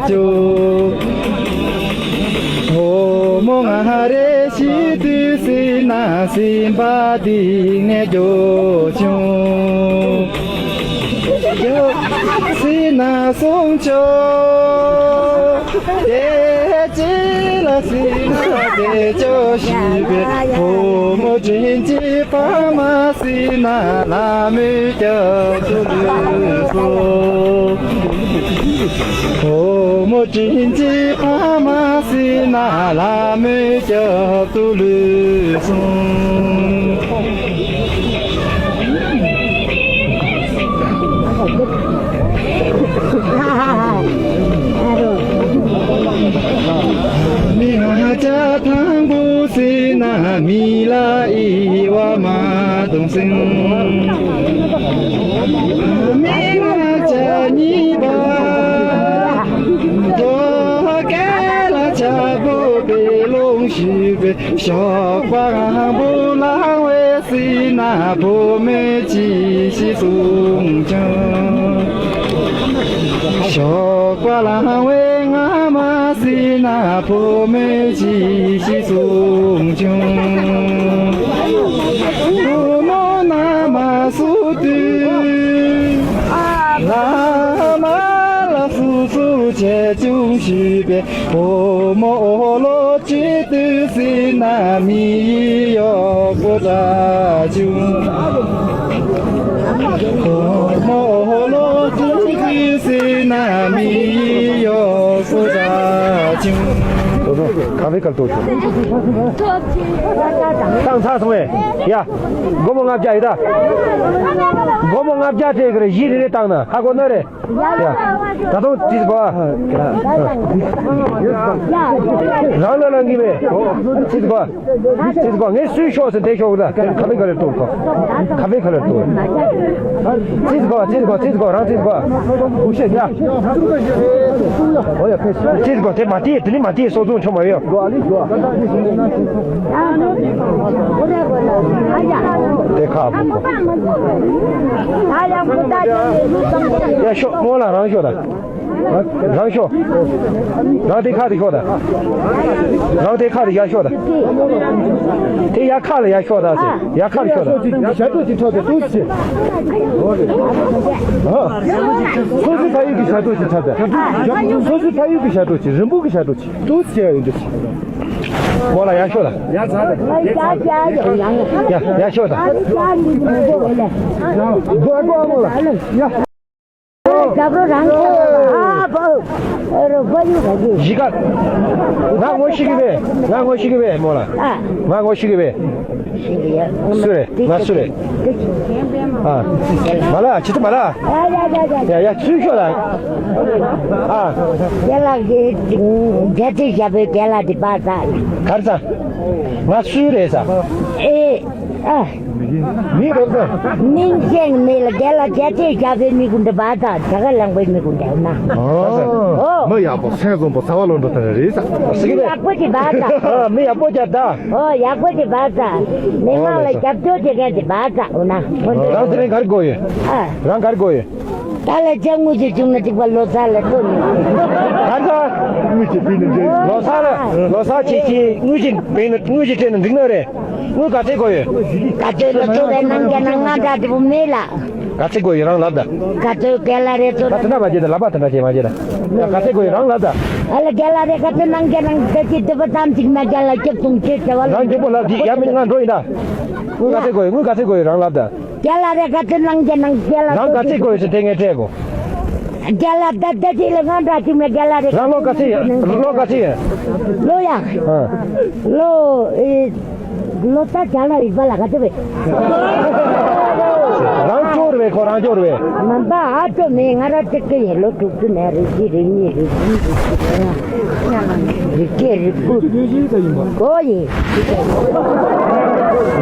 སྐྱོ། བུ་མོ་ང་རེ་ཤི་དུས་སྲིད་ནང་སྲིད་པ་སྟེང་ནས་སྐྱོ་སྐྱོ། སྲིད་ནང་སྲུང་སྐྱོ། དེ་ཅི་ལ་སྲིད་ན་དེ་ཅོ་ཞིག་པའི་བུ་མོ་དྲིན་གྱི་ཕ་མ་སྲིད་ན་ལ་མོའི་སྐྱབས་སུ་ལུས་སོ། བུ་མོ་དྲིན་གྱི་ཕ་མ་སྲིད་ན་ལ་མོའི་སྐྱབས་སུ་ལུས་སོ། མི་ང་ཅག་དང་པོ་སྲིད་ན་མི་ལ་ཨི་བ་མ་གཏོང་སྲིད། མི་ང་ཅག་གཉིས་པ་དོ་ག་ལ་ཆ་བོ་པའི་ལོང་ཞུས་པའི། ཞོགས་པ་སྔ་པོ་ལངས་པའི་སྲིད་ན་བུ་མོས་ཅི་ཞིག་གསུངས་ཀྱང་། ཞོགས་པ་ལངས་པའི་སྔ་མ་སྲིད་ན་བུ་མོས་ཅི་ཞིག་གསུངས་ཀྱང་། བྱིས་པའི་བུ་མོ་ལོ་གཅིག་ཏུ་བསྲིངས་ན་མི་གཡོག་པོ་འདྲ་བྱུང་། བུ་མོ་ལོ་གཅིག་ཏུ་བསྲིངས་ན་མི་གཡོག་པོ་འདྲ་བྱུང་། ཁ་བའི་ཁར་གཏོར་ཤོག་བཏང་ཚར་སོང་ངས། ཡ། སྒོར་མོ་ལྔ་བརྒྱ་ཡིན་ད། སྒོར་མོ་ལྔ་བརྒྱ་སྤྲད་གི་རེད། གཞི་རེ་རེ་བཏང་ན་ཧ་གོ་ནི་རེད། ཡ། ད་དུང་ཙིས་གོ། རང་ལ་ལང་གི་མེད། ཙིས་གོ། ཙིས་གོ། ངས་སུས་ཤོག་ཟེར་དེ་ཤོག་ད། ཁ་བའི་ཁ་ལེར་གཏོར་གོ། ཁ་བའི་ཁ་ལེར་གཏོར། ཙིས་གོ། ཙིས་གོ། ཙིས་གོ། རང་ཙིས་གོ། ཧུ་ཤེ་ཡ། ཙིས་གོ། དེ་མ་དེ་དེ་ནི་མ་དེ་སོ་ཚུང་ཆོ་མ་ཡོད། དེ་ཁ་བུ་གོ། ཡ་ཤོག་མོ་ལ་རང་ཤོག་ད། རང་ཤོག་རང་དེ་ཁ་དེ་ཤོག་ད། རང་དེ་ཁ་དེ་ཡར་ཤོག་ད། དེ་ཡར་ཁ་ལ་ཡར་ཤོག་ད་ཟེར། ཡར་ཁ་ལ་ཤོག་ད། ཞག་ཏོ་ཅིག་འཕྲོག་དེ་ཏུ་ཆེ། སོ་སོའི་ཕ་ཡུལ་གྱི་ཞག་ཏོ་ཅིག་འཕྲོག་དེ། སོ་སོའི་ཕ་ཡུལ་གྱི་ཞག་ཏོ་ཅིག་རིན་པོ་གི་ཞག་ཏོ་ཅིག་ཏུ་ཆེ་ཡ་ཡིན་དུ་ཆེ། མོ་ལ་ཡར་ཤོག་ད། ཡར་ཚ་ད། ཡ་ཡར་ཤོག་ད། རྒྱབ་རོགས་རང་ཨ་བོ། ཨ་བོ་ཡོད་ག་གི། གཞིས་ཀ། ང་ངོ་ཤེས་གི་བས། ང་ངོ་ཤེས་གི་བས་མོ་ལ། ཨ། ང་ངོ་ཤེས་གི་བས། ཤེས་གི་ཡ། སུ་རེད། ང་སུ་རེད། ཨ། མ་ལ་ཆི་ཏི་མ་ལ། ཡ་ཡ་ཡ་ཡ། ཡ་ཡ་ཚུལ་ཤོག་ལ། ཨ། རྒན་ལགས་ཀྱི་རྒྱལ་སྤྱིའི་ཞབས་པའི་རྒན་ལགས་དེ་པ་ས། གར་ས། ང་སུ་རེད་ས། ཨེ། ཨ། མི་རོགས་ས། མིང་ཅན་མེད་ལ་རྒན་ལགས་རྒྱལ་སྤྱིའི་ཞབས་པའི་མི་ཀུན་ཏུ་བ་ད་ཇ་ག་ལང་པའི་མི་ཀུན་ཏུ་ན། ཨོ། མི་ཡག་པོ་སེམས་བཟང་པོ་ས་བ་ལོ་འགྲོ་ཐུབ་རེད་ས། མི་ཡག་པོ་དེ་བ་ད། ཨ། མི་ཡག་པོ་རྒྱ་ད། ཨོ་ཡག་པོ་དེ་བ་ད། མི་མང་ལ་རྒྱབ་སྐྱོར་བྱེད་མཁན་དེ་བ་ད་འོ་ན། རང་དེ་རིང་གར་དགོས་ཡོད། ཨ། རང་གར་དགོས་ཡོད། ད་ལ་ཅང་དངུལ་ཅིག་བྱུང་ན་ཅིག་པ་ལོ་གསར་ལ་ཐོན་ནས། གར་ས། དངུལ་ཅིག་སྤྲད་ན་འགྲིག་ལོ་གསར་ལ་ལོ་གསར་ཆེ་ཆེ་དངུལ་ཅིག་སྤྲད་ན་དངུལ་ཅིག་སྤྲད་ན་འགྲིག་ནི་རེད། དངུལ་ག་ཚད་དགོས་ཡོད། ག་ཚོད་ལ་ཚོ་བའི་ནང་གི་ནང་ང་འདྲ་དེ་བུ་མེད་ལ། ག་ཚད་དགོས་ཡོད་རང་ལབ་ད། ག་ཚོད་རྒན་ལགས་རེད་ཚོ་ད་ལ། དེ་འདྲ་མ་བྱེད་ད་ལབ་པ་དེ་འདྲ་བྱེད་མ་བྱེད་ད། ཡ་ག་ཚད་དགོས་ཡོད་རང་ལབ་ད། ཨ་ལ་རྒན་ལགས་རེད་ག་ཚོད་ནང་གི་ནང་དེ་ཅི་དེ་བུ་ཙམ་ཅིག་ན་རྒན་ལགས་སྐྱབས་གསུང་ཆེ་ཆེ་བ་ལ། རང་མགྱོགས་པོ་ལབ་དེ་ཡ་མིན་ང་འགྲོ་ཡིན་ད། དངུལ་ག་ཚད་དགོས་ཡོད་དངུལ་ག་ཚད་དགོས་ཡོད་རང་ལབ་ད། རྒན་ལགས་རེད་ག་ཚོད་ནང་གི་ནང་རྒན་ལགས་རང་ག་ཚད་དགོས་ཡོད་ཟེར་དེ་ངས་སྤྲད་དགོས། རྒན་ལགས་ད་ལྟ་ཅིག་ལ་ང་འདྲ་ཅིག་མེད་རྒན་ལགས་རེད། རང་ལོ་ག་ཚོད་ཡིན་ལོ་ག་ཚོད་ཡིན། ལོ་ཡ། ཨ། ལོ་ཨེ། ལོ་ད་རྒན་ལགས་ཡིན་པ་ལ་ག་ཚོད་རེད། རང་སྐྱོ་རེད་པས་ཁོ་རང་སྐྱོ་རེད་པས། མ་འདའ་ཨ་སྐྱོ་མེད་ང་རང་གཅིག་གི་ཡིན་ལོ་དྲུག་ཅུ་ནས་རེ་གཅིག་རེ་གཉིས་རེ་གསུམ་རེ་བཞི་རེ་ལྔ་རེ་བརྒྱད་རེ་དགུ་གོ་ཡིན།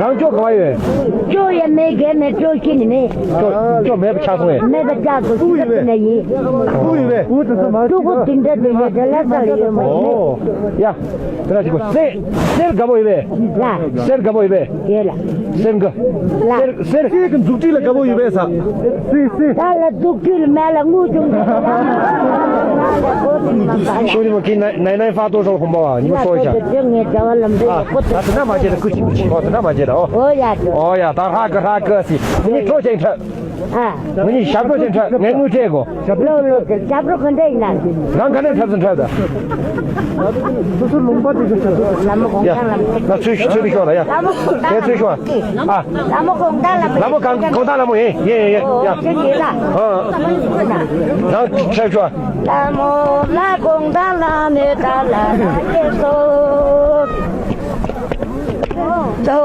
རང་སྐྱོ་ག་བ་ཡོད། སྐྱོ་ཡ་མེད་རྒན་མེད་སྐྱོ་ཤི་ནི་མེད། སྐྱོ་སྐྱོ་མེད་པ་ཆགས་སོང་ངས། མེད་པ་ཆགས་སོང་ཤི་ས་ནས་ཡིན། ཕྲུ་གུ་དེ་འདྲ་དེ་འདྲ་དེ་ལ་ས་ལ་ཡོད་མ་ཡིན། ཨོ། ཡ། དེ་ལ་ཅིག་གོ་གསེར་གསེར་དགའ་པོ་ཡོད་པས། ལ། གསེར་དགའ་པོ་ཡོད་པས། ཡོད་ལ། གསེར་དགའ། ལ། གསེར་གསེར། གསེར་གྱི་མཛུབ་དཀྲིས་ལ་དགའ་པོ་ཡོད་པས་ས། གསེར་གསེར། ད་ལ་མཛུབ་དཀྲིས་ལ་མེད་ལ་དངུལ་ཅུང་ཟད། ཤོ་ནི་མ་ཁི་ནའི་ནའི་ནའི་ཧྥ་ཏོ་ཧྲོ་ཧོམ་པ་བ་ཉི་མ་ཧྲོ་ཤ། ཨ། ད་དེ་འདྲ་མ་བྱེད་ད་ཀུ་ཅི་ཀུ་ཅི། ཨོ་དེ་འདྲ་མ་བྱེད་ད། ཨོ། ཨོ་ཡ། ཨོ་ཡ། ད་ཧྲ་གི་ཧྲ་གི་སི་ནི་ཁྲོ་ཅན་ཁྲ། ཨ། ང་གཉིས་ཞབས་བྲོ་ཅན་འཁྲབ་ངས་དངུལ་སྤྲད་གོ། ལོ་ལོ་ཞབས་བྲོ་ག་འདྲ་ཡིན་ན། རང་ག་ནས་འཁྲབ་ཟིན་འཁྲབ་ད། སོ་སོ་ལུང་པ་དེ་ཚོ་ཞབས་བྲོ། ལ་མོ་གོང་ཡ། ས་ལ་མོ། ང་ཚོའི་ཞུ་ཚོད་དེ་ཤོག་ལ་ཡ། ལ་མོ་གོང་ས་ལ་དེ་ཚོའི་ཤོག་ཨ། ལ་མོ་གོང་ས་ལ་མོ། ལ་མོ་གང་གོང་ས་ལ་མོ་ཡིན་ཡིན་ཡིན་ཡིན་ཡ། ཨོ་ཅི་ཡིན་ལ། ཨ། རང་འཁྲབ་ཤོག་ལ་མོ་ལ་གོང་ས་ལ་མོ་ད་ལ་ར་ཡེ་སོ། ཏོ་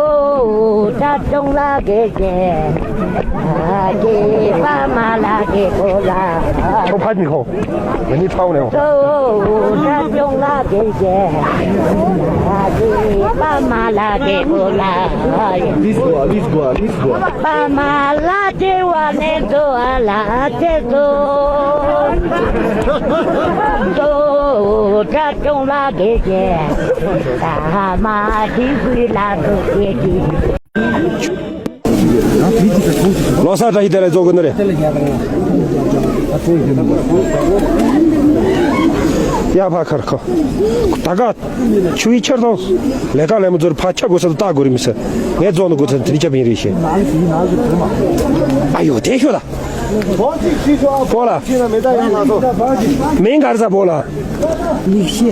ཏ་ཏོང་ལ་གེ་གེ། ཨ་གེ་པ་མ་ལ་གེ་གོ་ལ། ཁོ་ཕ་གི་ཁོ། ང་གཉིས་ཕ་བོ་ནས། ཏོ་ཏ་ཏོང་ལ་གེ་གེ། ཨ་གེ་པ་མ་ལ་གེ་གོ་ལ། Let's go, let's go, let's go. པ་མ་ལ་དེ་བ་ནས་ཏོ་ཨ་ལ་དེ་ཏོ། ཏོ་ཏ་ཏོང་ལ་གེ་གེ། ལོ་གསར་བཀྲ་ཤིས་བདེ་ལེགས་ཚོགས་དགོས་ནི་རེད། ཡ་ཕ་ཁར་ཁོ། ད་ག་ཆུ་བའི་ཆར་ཐོང་། ལས་ཀ་ལས་མོ་ཚོར་ཕ་ཆ་དགོས་ས་ད་ལྟ་དགོས་རེད་མི་ས། ངས་རྫོང་ནང་དགོས་ས་དེ་རིང་ཆ་བིན་རེད་ཤེ། ཨ་ཡོ་དེ་ཤོད་ད། པོ་ལ། མིང་ག་རེ་ཟེར་པོ་ལ། ལེགས་བཤད།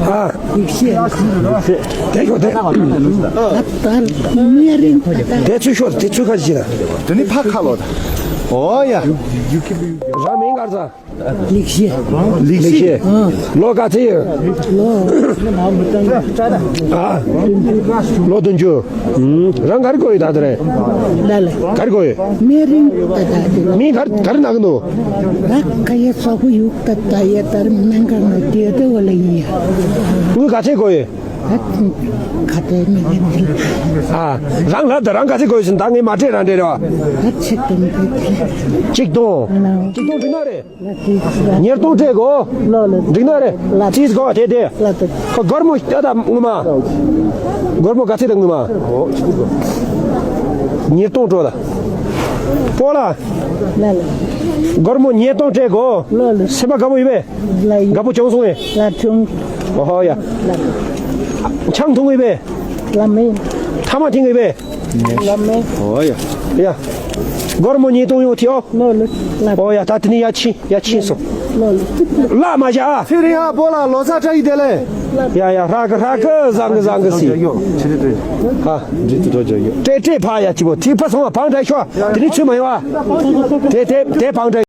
ཨ། ལེགས་བཤད། དེ་ཤོག་དེ། ད་ལྟ་མི་རིང་ད་ལྟ། དེ་ཚུལ་ཤོག་དེ་ཚུལ་ཁ་ཅིག་ལ། དེ་ནི་ཕ་ཁ་ལོ་ད། ཨོ་ཡ། རང་མིང་ག་རེ་ཟེར། ལེགས་བཤད། ལེགས་བཤད། ལོ་ག་ཚོད་ཡོད། ལོ། ཨ། ལོ་བདུན་ཅུ། རང་ག་རེ་གོ་ཡོད་ད་དེ་རེད། ལ་ལ། ག་རེ་གོ་ཡོད། མི་རིང་ད་ད་དེ། མི་ག་རེ་ག་རེ་ན་གི་འདུག་ད་ཁ་ཡ་ཚོགས་ཡུག་ད་ད་ཡ་ད་རེ་མན་ག་ན་དེ་དེ་བ་ལ་ཡིན་ཡ། དངུལ་ག་ཚོད་གོ་ཡོད། ད་ག་དེ་མི་ཡིན་དེ། ཨ། རང་ལ་ད་རང་ག་ཚོད་གོ་ཡོད་ཟིན་ད་ངས་མ་སྤྲད་རང་སྤྲད་རེད་བ། ད་ཆིག་སྟོང་གི། ཆིག་སྟོང་། ཆིག་སྟོང་འགྲིག་ན་རེད། ཉིས་སྟོང་སྤྲད་གོ། ལོ་ལོ། འགྲིག་ན་རེད། ལ། ཙིས་གོ་དེ་དེ། ལ་དེ། ཁོ་སྒོར་མོ་ལྟ་ད་ངུ་མ། སྒོར་མོ་ག་ཚོད་ད་ངུ་མ། ཉིས་སྟོང་སྤྲོད་ད། པོ་ལ། ལ་ལ། སྒོར་མོ་ཉིས་སྟོང་སྤྲད་གོ། ལོ་ལོ། སེམས་པ་དགའ་པོ་ཡོད་པས། ལ་ཡོད། དགའ་པོ་བྱུང་སོང་ངས། ལ་བྱུང་། ཨོ་ཧོ་ཡ། ལ། ཆང་འཐུང་ཡོད་པས། ལ་མེད། ཐ་མག་འཐེན་ཡོད་པས། ལ་མེད། ཨོ་ཡ། ཡ། སྒོར་མོ་ཉིས་སྟོང་ཡོད་ཐི་ཨོ། ལོ་ལོ། ལ། ཨོ་ཡ། ད་དེ་ནི་ཡ་ཕྱིན། ཡ་ཕྱིན་སོང་། ལོ་ལོ། ལ་མ་བཞག་ཨ། ཚེ་རིང་ཨ་པོ་ལ་ལོ་གསར་བཀྲ་ཤིས་བདེ་ལེགས། ཡ་ཡ། ཧྲ་གི་ཧྲ་གི། བཟང་གི་བཟང་གི་སི། ཧ། ཏྲེ་ཏྲེ་ཕ་ཡ་ཅི་པོ་ཐི་ཕ་སོང་བ་བང་བྲལ་ཤོག་དེ་ནི་ཚུད་མ་ཡོང་བ། དེ་དེ་དེ་བང་བྲལ།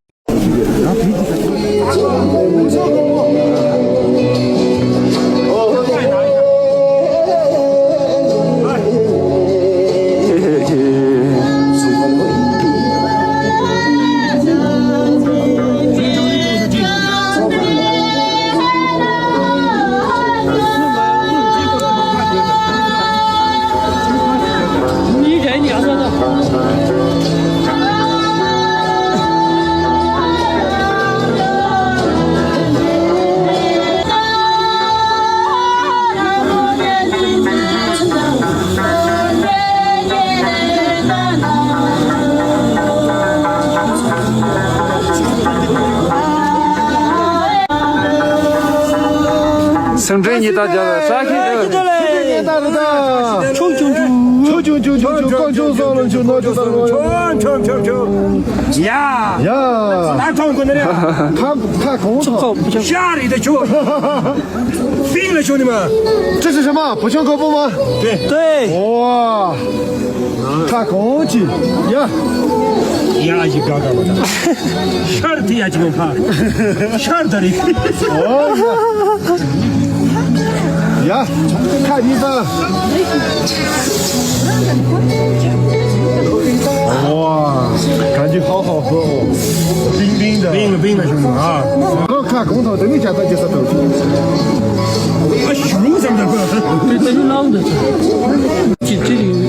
སེམས་ཁྲལ་ཉི་ཟླ་རྒྱལ་བའི་བཀྲ་ཤིས་བདེ་ལེགས། ཆུང་ཆུང་ཆུང་། ཆུང་ཆུང་ཆུང་ཆུང་། དཀོན་མཆོག་གསུམ་ལ་མཆོད། ནོར་ཆུང་ཆུང་ཆུང་། ཆུང་ཆུང་ཆུང་ཆུང་། ཡ། ཡ། ད་ཐོང་གོ་ནི་རེད། ཁ་ཁ་གོང་ཐོང་། ཤ་རི་ད་ཆུ། པིང་ལ་ཆུ་ནི་མ། ཅི་ཞིག་ཞིག་མ་བུ་ཆུང་གོ་པོ་མ། དེ། དེ། ཨོ། ཁ་གོང་ཅི། ཡ། ཡ་ཞིག་ག་ག་བ་ད། ཤར་དེ་ཡ་ཅི་མ་ཕ། ཤར་ད་རི། ཨོ་ཡ། ཡ། ཁ་གཉིས་ད། ཨོ། ག་ཅི་ཧོ་ཧོ་ཧོ། པིང་པིང་ད། པིང་པིང་ད་ཞུ་ཨ། ཁ་གོང་ཐོག་དེ་ནི་ཇ་ད་ཇ་ས་ཐོག་ཨ་ཞུ་ཟམ་ད་གོ་ད། དེ་ནི་ལའུ་འདི་ཅི་ཅི་ཡིན།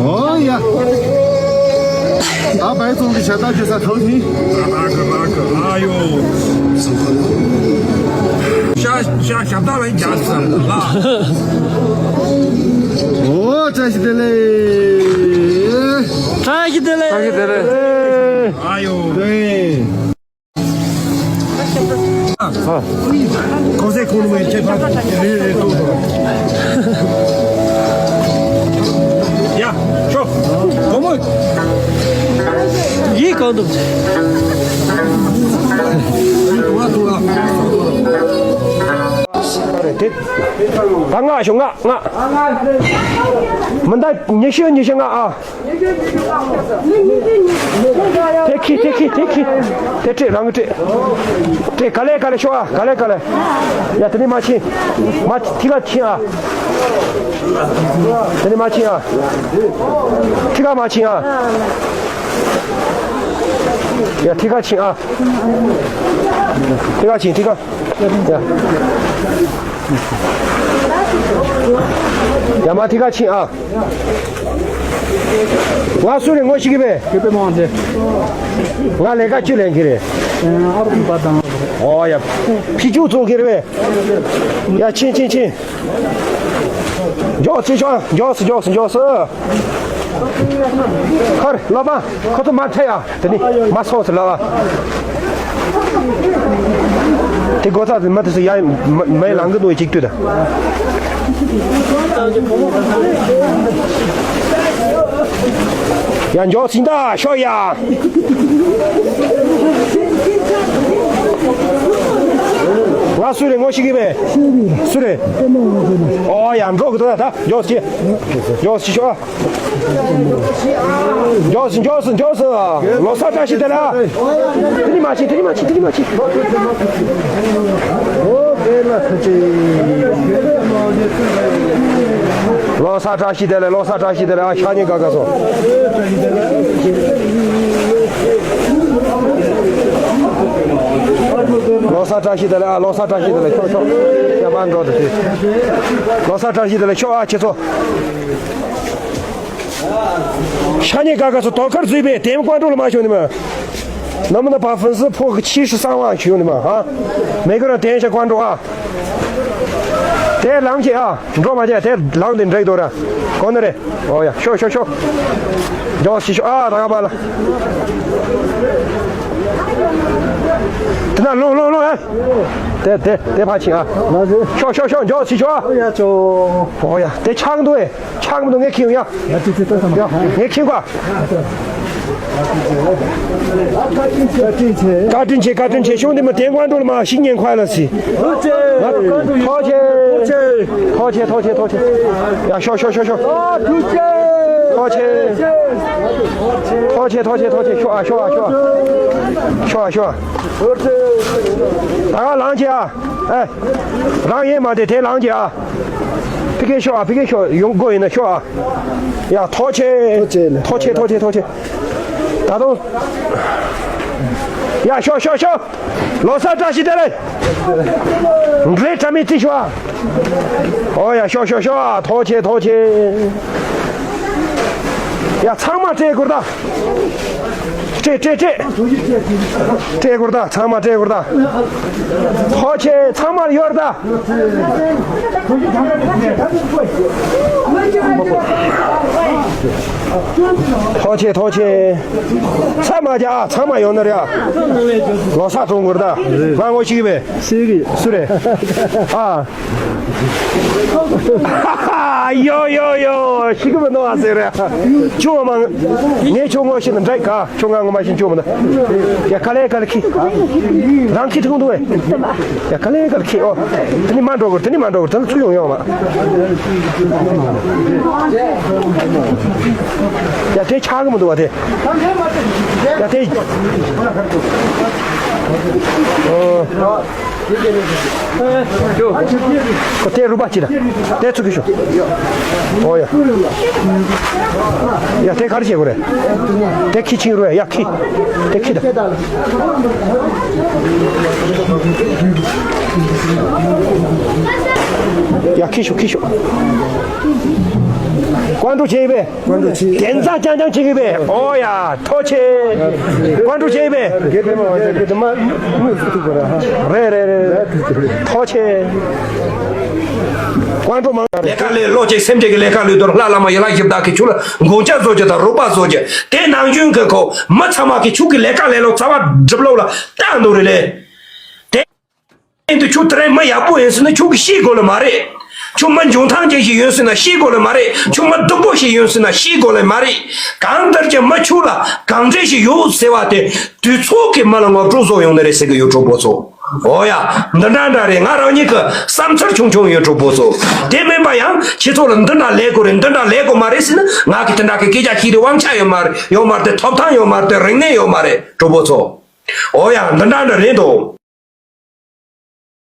ཨོ་ཡ། ཨ་བའི་ཙོང་གི་ཇ་ད་ཇ་ས་ཐོག་ནི། ཨ་ཡོ། ཤ་ཤ་ཞབས་ད་ལ་ཇ་ས་ལ། ཨོ་བཀྲ་ཤིས་བདེ་ལེགས། བཀྲ་ཤིས་བདེ་ལེགས། བཀྲ་ཤིས་བདེ་ལེགས། ཨ་ཡོ། ཨ། གོང་ས་ཁོང་མོའི་ཁྱད་པར་རེ་རེ་གཏོང་དགོས། ཡ། ཤོག་བུ་མོ། ཡིག་གང་འདུག་ཡིག་དུ་བ་དུ་བ། དེ། ད་ང་ཤོག་ང་ང་། མི་འདའ་ཉི་ཤུ་ཉི་ཤུ་ང་ཨ། དེ་ཁི་དེ་ཁི་དེ་ཁི། དེ་སྤྲད། རང་གི་སྤྲད། སྤྲད། ག་ལེ་ག་ལེ་ཤོག་ཨ། ག་ལེ་ག་ལེ། ཡ་དེ་ནི་མ་ཕྱིན། མ་ཐི་ག་ཕྱིན་ཨ། དེ་ནི་མ་ཕྱིན་ཨ། ཐི་ག་མ་ཕྱིན་ཨ། ཡ་ཐི་ག་ཕྱིན་ཨ། ཐི་ག་ཕྱིན་ཐི་ག། ཡ། ཡ་མ་ཐི་ག་ཕྱིན་ཨ། ང་སུ་རེད་ངོ་ཤེས་ཀྱི་མེད། ཁྱེད་པའི་མང་ཆེ། ང་ལས་ཀ་ཅི་ལས་ཀྱི་རེད། ཨ་རུ་པ་དང་། ཨོ་ཡ། ཕི་ཅུ་ཚོང་གི་རེད་པས། ཡ་ཕྱིན་ཕྱིན་ཕྱིན། མགྱོགས་སེ་ཤོག་མགྱོགས་སེ་མགྱོགས་སེ་མགྱོགས་སེ། ཁར་ལོ་པ་ཁོ་ཚོ་མ་ཁྲེ་ཡ། དེ་ནི་མ་སོང་ཟེར་ལབ་ཨ། དེ་སྒོ་རྩ་དེ་མ་དེ་ཚོ་ཡ་མ་མའི་ལང་གི་འདུག་གཅིག་ལྟོས་ད། ཡ་མགྱོགས་ཟིན་ད་ཤོག་ཡ། ང་སུ་རེད་ངོ་ཤེས་ཀྱི་མེད། སུ་རེད། ཨོ་ཡ་འགྲོ་གི་འདུག་ད་ད་མགྱོགས་ཟིན། མགྱོགས་ཟིན་ཤོག་ཨ། མགྱོགས་སུ་མགྱོགས་སུ་མགྱོགས་སུ། ལོ་གསར་བཀྲ་ཤིས་བདེ་ལེགས། དེ་ནི་མ་བྱེད་དེ་ནི་མ་བྱེད་དེ་ནི་མ་བྱེད། ལོ་གསར་བཀྲ་ཤིས་བདེ་ལེགས། ལོ་གསར་བཀྲ་ཤིས་བདེ་ལེགས། ཨ་ཤ་ཉེ་དགའ་དགའ་སོང་། ལོ་གསར་བཀྲ་ཤིས་བདེ་ལེགས། ཨ་ལོ་གསར་བཀྲ་ཤིས་བདེ་ལེགས། ཁྱོད་ཁྱོད་ཡ་མ་འགྲོ་དེ། ལོ་གསར་བཀྲ་ཤིས་བདེ་ལེགས། ཁྱོད་ཨ་ཁྱེད་ཚོ། ཤ་ཉེ་དགའ་དགའ་སོང་། དོ་ཁར་འཛུལ་བའི་དེམ་ཀོན་ཀྲུག་ལ་མ་ཤོང་ནི་མ། 那么呢，把粉丝破个七十三万兄弟们啊，每个人点一下关注啊。དེ་ལངས་ཀྱི་ཨ། འགྲོ་མ་བྱེད་དེ་ལངས་དེ་འགྲིག་འདུག་ར། གོ་ནི་རེད། ཨོ་ཡ་ཤོག་ཤོག་ཤོག་མགྱོགས་ཤིག་ཤོག་ཨ། ད་ག་པ་ལ། དེ་ན་ལོང་ལོང་ལོང་ཨ། དེ་དེ་དེ་ཕ་ཆིང་ཨ། ཤོག་ཤོག་ཤོག་མགྱོགས་ཤིག་ཤོག་ཨ། ཡ་ཅོ། ཨོ་ཡ་དེ་ཆག་འདུག་ཨེ། ཆག་མི་འདུག་ངས་ཁྱེར་ཡོང་ཡ། ཡ་ཅི་ཅི་ཏོ་སམ་ཡ། ངས་ཁྱེར་གོ། བཀའ་དྲིན་ཆེ། བཀའ་དྲིན་ཆེ། བཀའ་དྲིན་ཆེ། ཞུང་འདི་མ་དེང་དཀོན་མཆོག་ལ་མ་ཤིག་ཉན་ཁོ་ལ་སི། ཐུགས་རྗེ། ཐུགས་རྗེ། ཐུགས་རྗེ། ཐུགས་རྗེ། ཐུགས་རྗེ། ཡ་ཤོག་ཤོག་ཤོག་ཤོག་ཐུགས་རྗེ། ཐུགས་རྗེ། ཐུགས་རྗེ། ཐུགས་རྗེ། ཤོག་ཨ། ཤོག་ཨ། ཤོག་ཨ། ཤོག་ཨ། ཤོག་ཨ། ད་ག་ལངས་ཀྱི་ཨ། ཨེ། རང་ཡེ་མ་དེ་དེ་ལངས་ཀྱི་ཨ། ཕི་ཀེ་ཤོག་ཨ། ཕི་ཀེ་ཤོག་ཡོང་དགོས་ཡིན་ན་ཤོག་ཨ། ཡ་ཐུགས་རྗེ། ཐུགས་རྗེ་ལེ། ཐུགས་རྗེ། ཐུགས་རྗེ། ཐུགས་རྗེ། ད་དུང་། ཡ་ཤོག་ཤོག་ཤོག་ལོ་གསར་བཀྲ་ཤིས་བདེ་ལེགས། འདྲེ་བཀྲ་མི་ཏི་ཤོག་ཨ། ཨོ་ཡ་ཤོག་ཤོག་ཤོག་ཨ། ཐུགས་རྗེ། ཐུགས་རྗེ། ཡ་ཚང་མ་སྤྲད་དགོས་ད། སྤྲད་སྤྲད་སྤྲད། སྤྲད་དགོས་ད། ཚང་མ་སྤྲད་དགོས་ད། ཐུགས་རྗེ། ཚང་མ་ཡོད་ད། ཐུགས་རྗེ། ཐུགས་རྗེ། ཚ་མ་རྒྱ་ཨ། ཚང་མ་ཡོང་ན་རེད་ཨ། ལོ་གསར་གཏོང་དགོས་རེད་ད། ང་ངོ་ཤེས་ཀྱི་མེད། ཤེས་ཀྱི། སུ་རེད། ཨ། ཡོ་ཡོ་ཡོ། ཤི་གི་མི་འདུག་ཨ་ཟེར་རེད། ཁྱོད་མ། ངས་ཁྱོད་ངོ་ཤེས་ན་འགྲིག་ག་ཁྱོད་ང་ངོ་མ་ཤེས་ཁྱོད་མི་འདུག་ཡ་ག་ལེ་ག་ལེ་ཁི། རང་ཁི་ཐུང་འདུག་ཨེ། ཡ་ག་ལེ་ག་ལེ་ཁི་ཨོ། དེ་ནི་མ་འགྲོ་གི་རེད། དེ་ནི་མ་འགྲོ་གི་རེད། དེ་ནི་ཚུར་ཡོང་ཡོང་མ། ཡ་དེ་ཆགས་གི་མི་འདུག་བ་དེ། ཡ་དེ། ཨོ། ཁོ་དེ་རུ་པ་ཅི་ལ། དེ་ཚུགས་ཀྱི་ཤོག་ཨོ་ཡ། ཡ་དེ་ག་རེ་བྱེད་དགོས་རེད། དེ་ཁི་ཆིང་རུ་ཡ་ཁི། དེ་ཁི་ད། ཡ་ཁི་ཤོག་ཁི་ཤོག་ཀོན་ཀྲུ་བྱེད་པས། ཀོན་ཀྲུ་བྱེད། དེ་ཚ་རྐྱང་རྐྱང་བྱེད་ཀྱི་པས། ཨོ་ཡ་ཐོ་ཆེ། ཀོན་ཀྲུ་བྱེད་པས། གེ་དེ་མ་བ་ཟེར་གེ་དེ་མ་དངོས་སུ་ཐུག་པ་ར་ཧ། རེད་རེད་རེད། ཐོ་ཆེ། ཀོན་ཀྲུ་མང་། ལས་ཀ་ལས་བློ་ཅིག་སེམས་ཅིག་གི་ལས་ཀ་ལས་དོར་ལྷ་བླ་མ་ཡི་ལ་ཞིབ་བདག་གི་ཆུ་ལ་དགོངས་འཆར་བཟོ་རྒྱུ་དང་རོགས་པ་བཟོ་རྒྱུ་དེ་ནང་བཞིན་གི་ཁོ་མི་ཚང་མ་གི་ཆུ་གི་ལས་ཀ་ལས་ལོ་ཚ་བ་སྒྲུབ་ལོ་ལ་ལྟ་འདོད་རེད་ལས། དེ་འདི་ཁྱོད་དེ་རིང་མི་ཡག་པོ་ཡིན་ཟེར་ན་ཁྱོད་ཀྱིས་ཤེས་དགོས་ལེ་མ་རེད། ཁྱོད་མི་འཇོན་ཐང་ཅན་ཞིག་ཡིན་ཟེར་ན་ཤེས་དགོས་ལེ་མ་རེད། ཁྱོད་མི་སྡུག་པོ་ཞིག་ཡིན་ཟེར་ན་ཤེས་དགོས་ལེ་མ་རེད། གང་ལྟར་ཀྱང་མི་ཁྱོད་ལ་གང་འདྲ་ཞིག་ཡོད་ཟེར་བ་དེ་དུས་ཚོད་ཀྱིས་མི་ལ་ངོ་སྤྲོད་བཟོ་ཡོང་ནི་རེད་ཟེར་གི་ཡོད། གྲོགས་པོ་ཚོ། ཨོ་ཡ། འདི་འདྲ་འདྲ་རེད། ང་རང་ཉིད་ཀྱི་བསམ་ཚུལ་ཆུང་ཆུང་ཡོད། གྲོགས་པོ་ཚོ། དེ་མིན་པ་ཡང་ཁྱེད་ཚོ་ལ་འདི་འདྲ་ལས་དགོས་རེད། འདི་འདྲ་ལས་དགོས་མ་རེད་ཟེར་ན་ང་གི་དེ་འདྲ་གི་སྐད་ཆ་ཤེས་རེ་དབང་ཆ་ཡོད་མ་རེད། ཡོད་མ་རེད་དེ། ཐོབ་ཐང་ཡོད་མ་རེད་དེ། རིག་གནས་ཡོད་མ་རེད། གྲོགས་པོ་ཚོ། ཨོ་ཡ། འདི་འདྲ་འདྲ་རེད་དོ།